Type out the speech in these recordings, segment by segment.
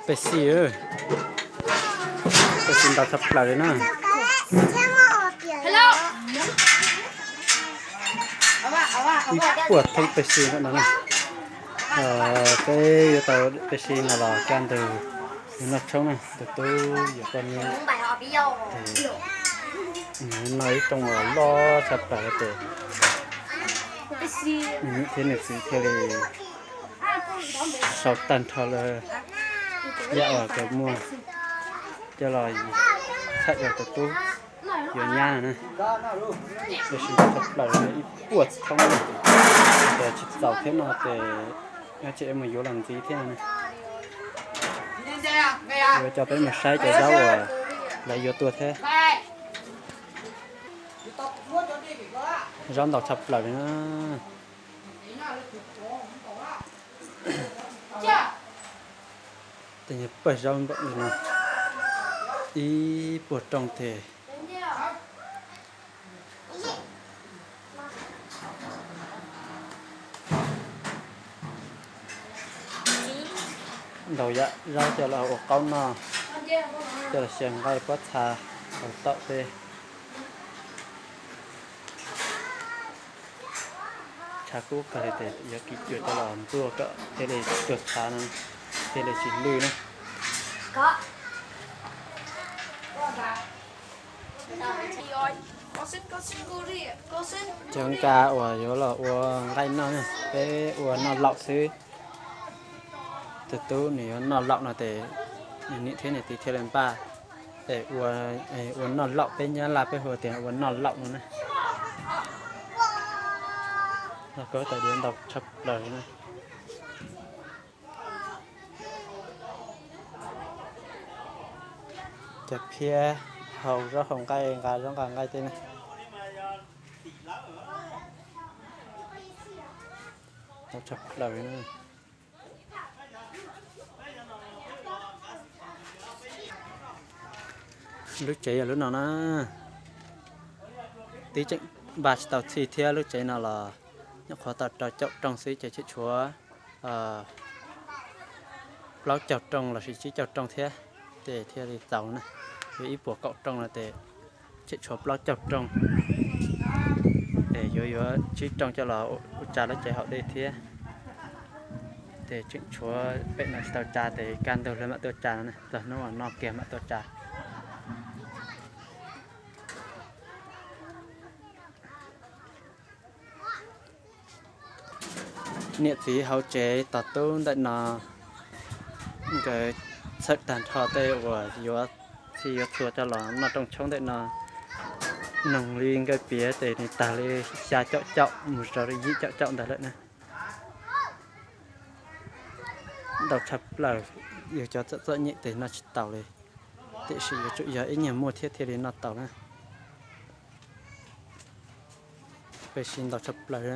Pej xij, pej xij ntau tshaj plaws li na. Ib puas thoob pej xij no na. Peb yuav tau pej xij no los kaj ntug yuav noj tshoob na, tus tub yuav poj niam. Nws noj ib rooj uas loj tshaj plaws li ces nws niam thiab nws txiv thiaj li sau tag nrho lawv yam uas kawg muaj coj los txhawb rau tus tub yuav nyab no na. Tab sis tshaj plaws ib puas thoob na, ces tsis txaus thiab no ces nyob tsam mus yuav los ntxiv thiab no na. Yuav coj peb mus saib cov zaub uas lawv yuav tuaj thiab. Zaub ntau tshaj plaws li na. Tej nyuag pawg zaub npaum li no, ib puas rooj tes. Ntau yam zaub coj los ua qaub noj, coj los xyaw nqaij pob txha, hauv taum tej. Tshav kub kawg li ces yuav kiv cuam coj los ntuj kom thiaj li tuag tshav no, thiaj li tsis lwj na. Cov nqa uas yuav los ua nqaij noj ne, peb ua noj laum xwb. Tus tub nws yuav noj laum no ces nws niam thiab nws txiv thiaj li npaj es ua noj laum, peb nyab laj peb hu tias ua noj laum no na. Noj kawg tas diav ntau tshaj plaws na. Cov phiab hau zaub hau nqaij, nqa zaub nqa nqaij tej na. Tshaj plaws. Lub tsev yog lub no na, twb tseem npaj tsis tau txhij thiab, lub tsev no los nyuam qhuav tau rau caum rooj xwb ces tseem tshuav plaub caug rooj lossis tsib caug rooj thiab, ces thiaj li txaus na. Yuav ib puas kaum rooj no ces tseem tshuav plaub caug rooj, es yuav yuav tsib rooj coj los ua tsa lub tsev haus dej thiab. Ces tseem tshuav pem no tsis tau tsa, ces kaj ntug lawv mam tuaj tsa no, txog hnub uas noj kiag mam tuaj tsa. Niam txiv hauv tsev tos tub ntawm no, nkawd txhawm tag nrho tej uas yuav txhij yuav txhua coj los noj rooj tshoob ntawm no. Noog li nkawd piav ces nws tag li xya caum caum mus rau li yim caum caum ntawd lawm na. Ntau tshaj plaws, yus cov txom txom nyem ces noj tsis taus li, tiam sis yuav tsum yog ib nyuag muaj thiab thiaj li noj tau na. Pej xij ntau tshaj plaws,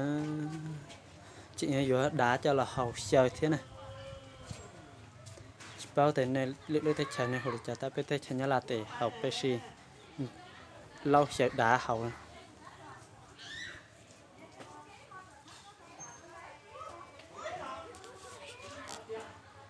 tseem yuav dav coj los haus xyaw thiab na. Tsis paub tias nej lwm lub teb chaws nej hu li cas, tab peb teb chaws Nyab Laj ces haus pej xij, laub xyaw dav haus.